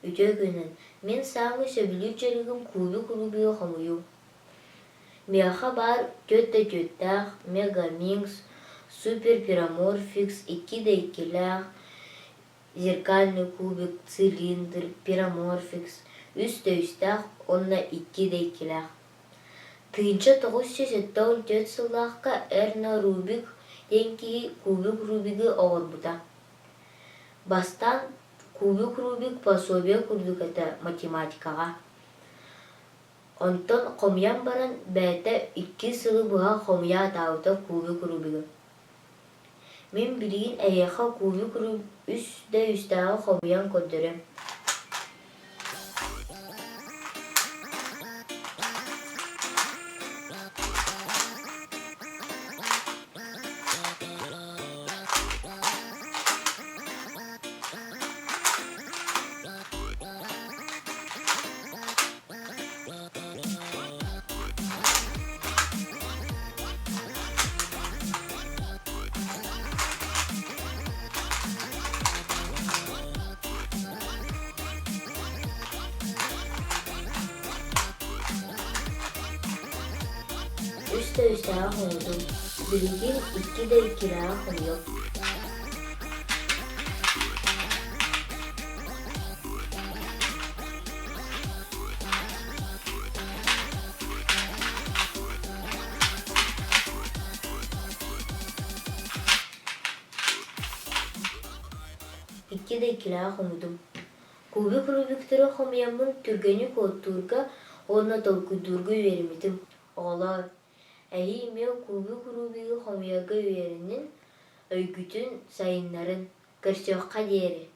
Үтүө күнүн! Мин саамай сөбүлүүр дьарыгым кубик Рубигы хомуйуу. Миэхэ баар түөрт да түөртээх, Мегаминкс, Супер Пираморфикс, икки да иккилээх, зеркальный кубик, цилиндр, пираморфикс, үс да үстээх уонна икки да иккилээх. 1974 сыллаахха Эрна Рубик диэн киһи кубик Рубигы оҥорбута. Бастаан кубик Рубик пособие курдук этэ математикаҕа. Онтон хомуйан баран бэйэтэ икки сылы быһа хомуйа сатаабыта кубик Рубигы. Мин билигин эһиэхэ кубик Рубик үс да үстээҕи хомуйан көрдөрүөм. Үс да үстээҕи хомуйдум, билигин икки да иккилээҕи хомуйуом. Икки да иккилээҕи хомуйдум. Кубик Рубиктары хомуйаммын түргэнник уоттуурга уонна толкуйдуурга үөрэммитим. Оҕолоор, эһиги эмиэ кубик Рубигы хомуйарга үөрэнин, өйгүтүн сайыннарын. Көрсүөххэ диэри.